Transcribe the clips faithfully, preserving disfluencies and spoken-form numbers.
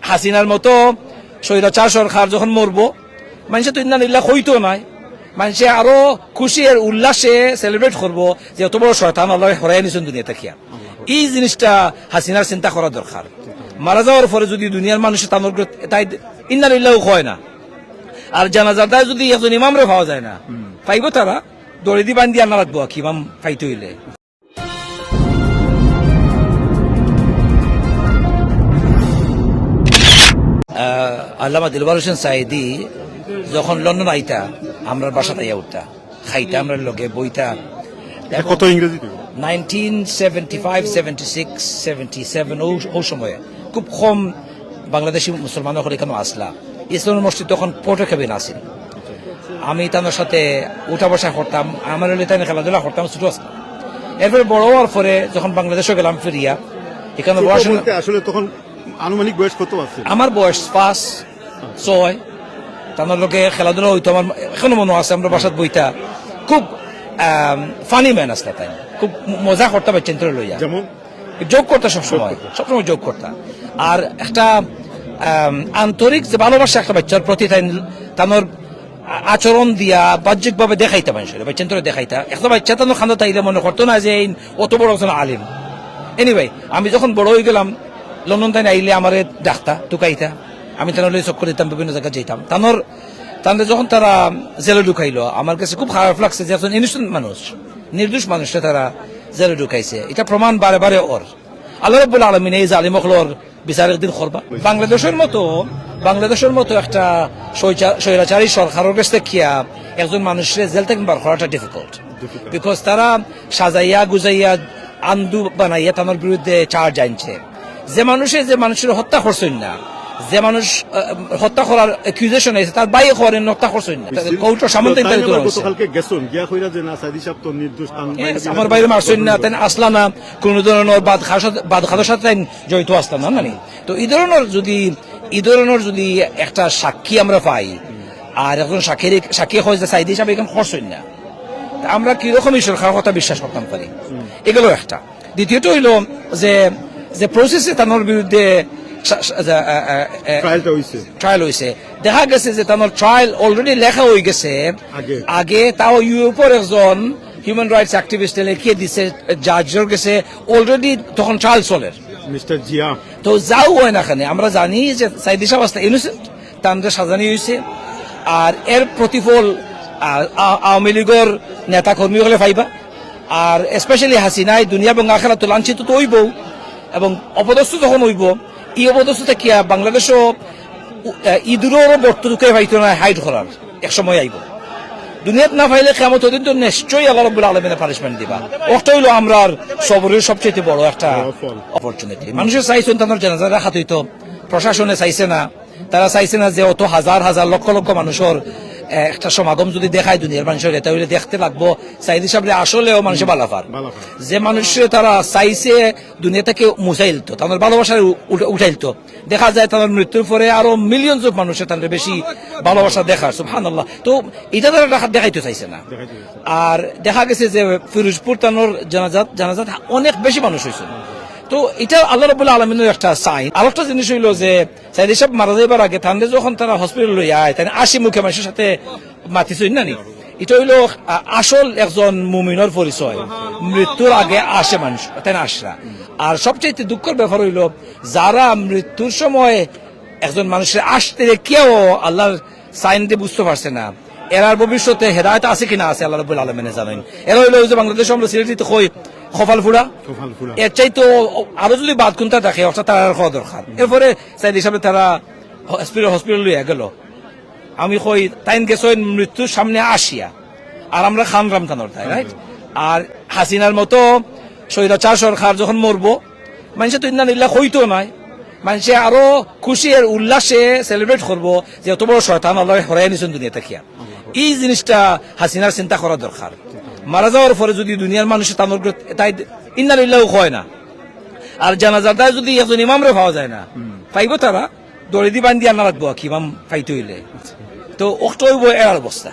হাসিনার মতো স্বৈরাচার সরকার যখন মরবো, মানষে তো ইন্না লিল্লাহ কইতো নায়, মানষে আরো খুশি আর উল্লাসে সেলিব্রেট করবো যে অত বড় শয়তান আল্লাহ হরাই নিছইন দুনিয়া থাকিয়া। এই জিনিসটা হাসিনার চিন্তা করা দরকার। মারা যাওয়ার পরে যদি দুনিয়ার মানুষে তানর গত-, তাই ইন্না লিল্লাহ কয় না, আর জানাজার দায় যদি একজন ইমামরে পাওয়া যায় না, পাইবো তারা দড়ি দি বান্ধি আনা লাগবো আর কি, ইমাম পাইতে হইলে। আহ, আল্লামা দিলবার হোসেন সাইদি যখন লন্ডন আইতা, আমরার বাসাত আইয়া উঠতা, খাইতা আমরার লগে, বইতা। এটা কত ইংরেজিত? Nineteen seventy five, seventy six, seventy seven, ও, ও সময়ে খুব কম বাংলাদেশি মুসলমান অকল ইখানো আসলা। ইসলামী মসজিদ তখন ফটো কেবিন আছিল। আমি তানর সাথে উঠা বসা করতাম, আমার লগে তাইন খেলাধুলা করতাম, ছোট আসলাম। এরপরে বড় হওয়ার পরে যখন বাংলাদেশো গেলাম ফিরিয়া, ইখানো ছোট বয়স বলতে আসলে তখন আনুমানিক বয়স কত আছে? আমার বয়স পাঁচ, ছয়। তানর লগে খেলাধুলা হইতো, আমার এখনো মনে আছে, আমরা বাসাত বইতা। খুব, আম, ফানি ম্যান আসলা তাইন, খুব ম-, মজা করতা বাচ্চাইন্তরে লইয়া। যেমন? জোক করতা সবসময়, সবসময় জোক করতা। আর একটা, আম, আন্তরিক যে ভালোবাসা একটা বাচ্চার প্রতি তাইন, তানর আ-, আচরণ দিয়া বাহ্যিকভাবে দেখাইতা মানষরে, বাচ্চাইন্তরে দেখাইতা। একটা বাচ্চা তানর কান্দাত আইলে মনে করতো না যে এইন অত বড় একজন আলিম। Anyway, আমি যখন বড় হয়ে গেলাম, লন্ডন তাইন আইলে আমারে ডাকতা, তুকাইতা। আমি তানর লগে চক্কর দিতাম, বিভিন্ন জাগাত যাইতাম। তানর, তানরে যখন তারা জেলো ঢুকাইলো, আমার কাছে খুব খারাপ লাগছে যে একজন ইনোসেন্ট মানুষ, নির্দোষ মানুষরে তারা জেলো ঢুকাইছে। ইটা প্রমাণ বারে বারে অর। আল্লাহ রাব্বুল আলামিন এই জালিম অকলর বিচার একদিন করবা। বাংলাদেশর মতো, বাংলাদেশর মতো একটা স্বৈচা-, স্বৈরাচারী সরকারর গেছ থাকিয়া একজন মানুষরে জেল থাকি বার করাটা ডিফিকাল্ট। Because তারা সাজাইয়া গুজাইয়া আন্দু বানাইয়া তানর বিরুদ্ধে চার্জ আনছে। যে মানুষে যে মানুষরে হত্যা করছইন না, যে মানুষ, আহ, হত্যা করার অ্যাকিউজেশন আছে, তার ভাইয়ে করেন হত্যা করছইন না। তাদের কোর্টর সামনে তো তাই ইন্টারভিউ আবার করছে। গতকালকে গেছইন, গিয়া কইরা যে না, সাইদি সাহেব তো নির্দোষ, তান Yes, ভাইরে আমার ভাইরে মারছইন না, তাই আসলা না, কোনো ধরনের বাদ খাস-, বাদ খাদর সাথে তাই জড়িত আসলা না, না নি? তো এই ধরনের যদি, এই ধরনের যদি একটা সাক্ষী আমরা পাই, আর একজন সাক্ষীর, সাক্ষী হয় যে সাইদি সাহেব এখানে করছইন না, তা আমরা কিরকম এই সরকার কথা বিশ্বাস করতাম পারি? এগুলো একটা। দ্বিতীয়টা হইল যে, যে প্রসেসে তানোর বিরুদ্ধে সা-, সা-, যা-, আ, আ, আ, ট্রায়ালটা হইছে। ট্রায়াল হইছে, দেখা গেছে যে তানোর ট্রায়াল অলরেডি লেখা হয়ে গেছে আগে। আগে, তাও ইউরোপের একজন হিউম্যান রাইটস অ্যাক্টিভিস্টে লেখিয়ে দিছে জাজর গেছে, অলরেডি তখন ট্রায়াল চলের। মিস্টার জিয়া। তো যাও হয় না কেন, আমরা জানি যে সাইদি সাহেব আসলে ইনোসেন্ট, তানরে সাজানি হইছে। আর এর প্রতিফল, আ, আ, আওয়ামী লীগর নেতা কর্মী হলে পাইবা। আর স্পেশালি হাসিনায় দুনিয়া এবং আখেরাত লাঞ্ছিত তো হইবও, এবং অপদস্থ যখন হইব, এই অপদস্থ থাকিয়া বাংলাদেশও, আ, ইঁদুরও গর্ত ঢুকে পাইতো না হাইড করার, এক সময় আইব। দুনিয়াত না পাইলে কিয়ামত ওদিন তো নিশ্চয়ই আল্লাহ রাব্বুল আলামিনে পানিশমেন্ট দিবা। ওটা হইল আমরার সবরের সবচেয়ে বড় একটা বড় ফল। অপরচুনিটি। মানুষের চাইছেন তাদের জানাজা রাখাত হইতো, প্রশাসনে চাইছে না, তারা চাইছে না যে অত হাজার হাজার লক্ষ লক্ষ মানুষের, এ, একটা সমাগম যদি দেখায় দুনিয়ার মানুষের, এটা হইলে দেখতে লাগবো সাইদি সাহেবরে আসলেও মানুষে বালাফার। বালাফার। যে মানুষে তারা চাইছে দুনিয়া থেকে মুছাইলতো, তাদের ভালোবাসায় উ-, উঠা-, উঠাইলতো। দেখা যায় তাদের মৃত্যুর পরে আরো মিলিয়নস অফ মানুষে তাদের বেশি ভালোবাসা দেখার, সুবহানাল্লাহ। তো এটা তারা দেখা-, দেখাইতে চাইছে না। দেখাইতে চাইছে না। আর দেখা গেছে যে ফিরোজপুর তানোর জানাজাত, জানাজাত অনেক বেশি মানুষ হয়েছে। তো এটা আল্লাহ রাব্বুল আলামিনের একটা সাইন। আর একটা জিনিস হইলো যে সাইদি সাহেব মারা যাইবার আগে তানরে যখন তারা হসপিটাল লইয়া আয়, তাই হাসি মুখে মানুষের সাথে মাতিছইন না নি? এটা হইলো, আ, আসল একজন মুমিনর পরিচয়। মৃত্যুর আগে আসে মানুষ, তাই না, আসরা। আর সবচেয়ে দুঃখের ব্যাপার হইলো, যারা মৃত্যুর সময় একজন মানুষের আসতে দেখিয়াও আল্লাহর সাইন দিয়ে বুঝতে পারছে না, এরার ভবিষ্যতে হেদায়েত আছে কিনা আছে আল্লাহ রাব্বুল আলামিনে জানেন। এরা হইলো ওই যে বাংলাদেশে আমরা সিলেটিতে কই কপাল ফুড়া। কপাল ফুড়া। এর চাইতে আরো যদি বাদ কোনটা থাকে, অর্থাৎ তারা আর হওয়া দরকার। এরপরে সাইদি সাহেব তারা হসপিটাল, হসপিটাল লইয়া গেল। আমি কই, তাইন গেছইন মৃত্যুর সামনে আসিয়া, আর আমরা খানরাম তানোর তাই, রাইট? আর হাসিনার মতো স্বৈরাচার সরকার যখন মরবো, মানুষে তো ইন্না লিল্লাহ কইতো নায়, মানুষে আরো খুশি আর উল্লাসে সেলিব্রেট করবো যে অত বড় শয়তান আল্লাহ হরাই নিছেন দুনিয়া থাকিয়া। এই জিনিসটা হাসিনার চিন্তা করা দরকার। মারা যাওয়ার পরে যদি দুনিয়ার মানুষে তানোর গত-, তাই ইন্না লিল্লাহ কয় না, আর জানাজার দায় যদি একজন ইমামরে পাওয়া যায় না, পাইবো তারা দড়ি দি বান্ধি আনা লাগবো আর কি, ইমাম পাইতে হইলে। তো অক্ত হইবো এরার অবস্থা।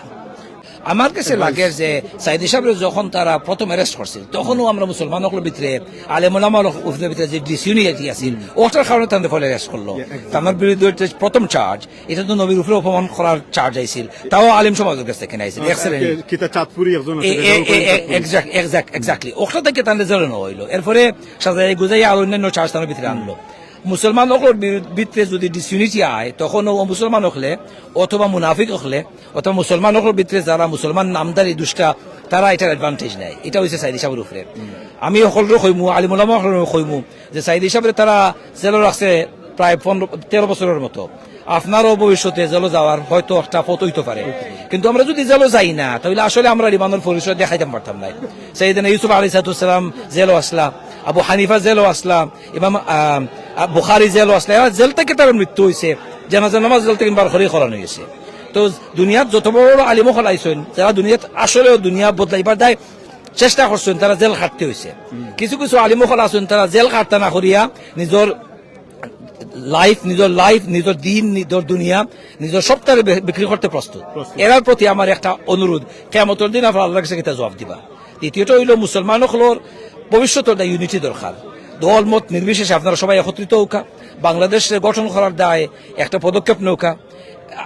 আমার কাছে লাগে যে সাইদি সাবরে যখন তারা প্রথম অ্যারেস্ট করছিল, তখনও আমরা মুসলমান অকলর ভিতরে, আলেম ওলামা অকলর ভিতরে যে ডিসইউনিটি আছিল, ওটার কারণে তানরে ফলে অ্যারেস্ট করলো। তানর বিরুদ্ধে যে প্রথম চার্জ, এটা তো নবীর উপরে অপমান করার চার্জ আইছিল, তাও আলেম সমাজর কাছ থেকে আইছিল। এক্সেলেন্ট। কিতা চাঁদপুরি একজন আছে, এ-, এ-, এ-, এ-, এক্স্যাক্ট-, এক্স্যাক্ট-, এক্স্যাক্টলি। ওটা থেকে তানরে জেলে নেওয়া হইলো। এরপরে সাজাই গুজাই আর অন্যান্য চার্জ তানর ভিতরে আনলো। মুসলমান অকলর বি-, ভিতরে যদি ডিসইউনিটি আয়, তখন ও মুসলমান অকলে অথবা মুনাফিক অকলে অথবা মুসলমান অকলর ভিতরে যারা মুসলমান নামধারী দুষ্টা, তারা এটার অ্যাডভান্টেজ নেয়। এটা হইছে সাইদি সাবর উপরে। আমি অকলরে কইমু, আলিম ওলামা অকলরে কইমু যে সাইদি সাবরে তারা জেলো রাখছে প্রায় পনেরো, তেরো বছরর মতো। আপনারও ভবিষ্যতে জেলো যাওয়ার হয়তো একটা পথ হইতে পারে, কিন্তু আমরা যদি জেলো যাই না, তাহলে আসলে আমরা ইমানর পরিচয় দেখাইতাম পারতাম না। সাইয়েদনা ইউসুফ আলাইহিস সালাতু ওয়াস সালাম জেলো আসলা, আবু হানিফা জেলো আসলা, ইমাম, আহ, আহ, বুখারী জেলো আসলা, এরা জেল থেকে তারা মৃত্যু হইছে, জানাজা নামাজ জেল থেকে বার করে করানো হয়েছে। তো দুনিয়াত যত বড় বড় আলিম অকল আইছইন, যারা দুনিয়াত আসলেও দুনিয়া বদলাইবার দায় চেষ্টা করছইন, তারা জেল খাটতে হইছে। কিছু কিছু আলিম অকল আছইন, তারা জেল খাটতা না করিয়া নিজর লাইফ, নিজর লাইফ, নিজর দিন, নিজর দুনিয়া, নিজর সবটারে বে-, বিক্রি করতে প্রস্তুত। এরার প্রতি আমার একটা অনুরোধ, কিয়ামতর দিন আপনারা আল্লাহর কাছে কিতা জবাব দিবা। দ্বিতীয়টা হইল মুসলমান অকলর ভবিষ্যতর দায় ইউনিটি দরকার। দল মত নির্বিশেষে আপনারা সবাই একত্রিত হউকা, বাংলাদেশ গঠন করার দায় একটা পদক্ষেপ নেউকা।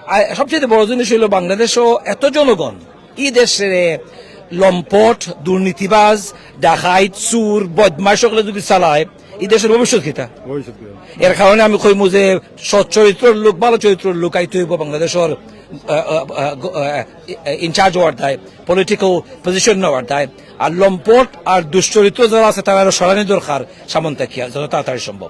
আ-, সবচেয়ে বড় জিনিস হইল বাংলাদেশও এত জনগণ, ই দেশে লম্পট, দুর্নীতিবাজ, ডাকাইত, চুর, বদমাইশ অকলে যদি চালায়, ই দেশর ভবিষ্যৎ কিতা? এর কারণে আমি কইমু যে সৎ চরিত্রর লোক, ভালো চরিত্রর লোক আইতে হইব বাংলাদেশর, আহ, আহ, আহ, গ-, আহ, ইনচার্জ হওয়ার দায়, পলিটিক্যাল পজিশন নেওয়ার দায়। আর লম্পট আর দুশ্চরিত্র যারা আছে, তারা আরো সরানি দরকার সামন থাকিয়া, যত তাড়াতাড়ি সম্ভব।